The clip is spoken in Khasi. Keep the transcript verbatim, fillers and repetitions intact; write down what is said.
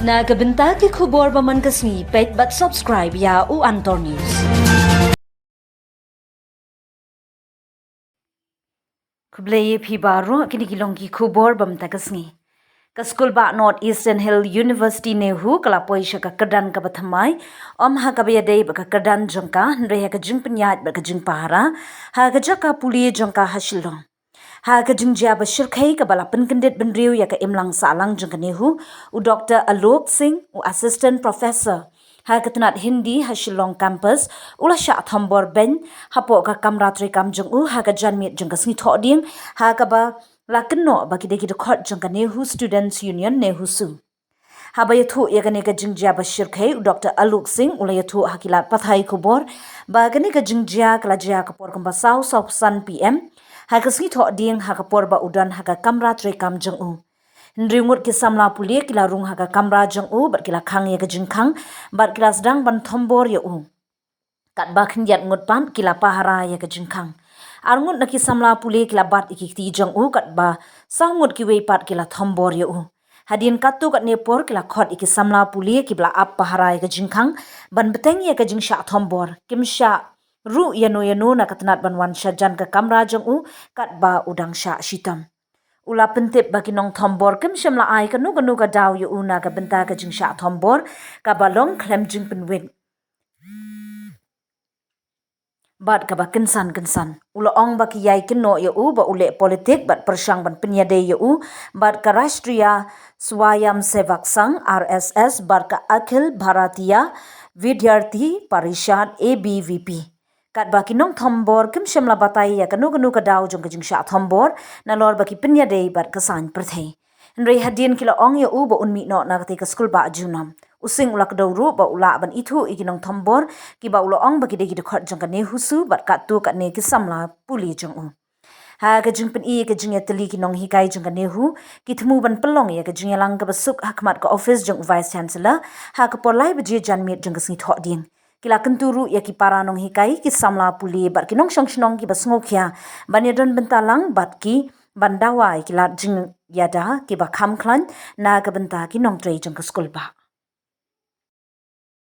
Na ka bynta ki khubor ba man ka sngi, peit bad subscribe ïa u Antor News. Khublei ïa phi baroh, kine ki long ki khubor ba mynta ka sngi. Ka skul ba North Eastern Hill University NEHU ka la poi sha ka kyrdan kaba thymmai, ym ha kaba ïadei bad ka kyrdan jong ka, hynrei ha ka jingpynïaid bad ka jingpahara ha ka jaka pule jong ka ha Shillong. Ha ka jingjia ba shyrkhei kaba la pynkyndit bynriew ïa ka imlang sahlang jong ka NEHU, u Doktor Alok Singh, u Assistant Professor ha ka tnat Hindi ha Shillong Campus, u la shah thombor beiñ hapoh ka kamra treikam jong u ha ka janmiet jong ka sngi Thohdieng, ha kaba la kynnoh ba ki dei ki dkhot jong ka NEHU Students Union, NEHUSU. Haba ïathuh ïa kane ka jingjia ba shyrkhei, u Doktor Alok Singh u la ïathuh ha ki lad pathai khubor ba kane ka jingjia ka la jia ka por kumba saw, saw phew san P M ha ka sngi Thohdieng, ha ka por ba u don ha ka kamra treikam jong u. Hynriew ngut ki samla pule ki la rung ha ka kamra jong u bad ki la khang ïa ka jingkhang bad ki la sdang ban thombor ïa u. Katba khyndiat ngut pat ki la pahara ïa ka jingkhang. Ar ngut na ki samla pule ki la bat ïa ki kti jong u, katba saw ngut kiwei pat ki la thombor ïa u. Hadien katto katne por ki la khot ïa ki samla pule kiba la ap pahara ïa ka jingkhang ban bteng ïa ka jingshah thombor. Kim shah ruh ïano ïano na ka tnat ban wan shajan ka kamra jong u katba u dang shah shitom. U la pyntip ba ki nongthombor kim shym la ai kano kano ka daw ïa u na ka bynta ka jingshah thombor kaba long khlem jingpynwit bad kaba kynsan kynsan. U la ong ba ki ïai kynnoh ïa u ba u leh politik bad pyrshang ban pynïadei ïa u bad ka Rashtriya Swayamsevak Sangh, R S S, bad ka Akhil Bharatiya Vidyarthi Parishad, A B V P. Katba ki nongthombor kim shym la batai ïa kano kano ka daw jong ka jingshah thombor nalor ba ki pynïadei bad ka saiñ pyrthei. Hynrei hadien ki la ong ïa u ba un mih noh na katei ka skul ba junom, u Singh u la kdew ruh ba u lah ban ithuh ïa ki nongthombor kiba u la ong ba ki dei ki dkhot jong ka NEHUSU bad katto katne ki samla pule jong u. Ha ka jingpyni ïa ka jingïatylli ki nonghikai jong ka NEHU, ki thmu ban pynlong ïa ka jingïalang kaba suk ha khmat ka office jong u Vice Chancellor ha ka por lai baje janmiet jong ka sngi Thohdieng. Ki la kyntu ruh ïa ki para nonghikai, ki samla pule bad ki nongshong shnong kiba sngewkhia ban ïadon bynta lang bad ki ban dawa ïa ki lad jingïada kiba kham khlaiñ na ka bynta ki nongtrei jong ka skul ba.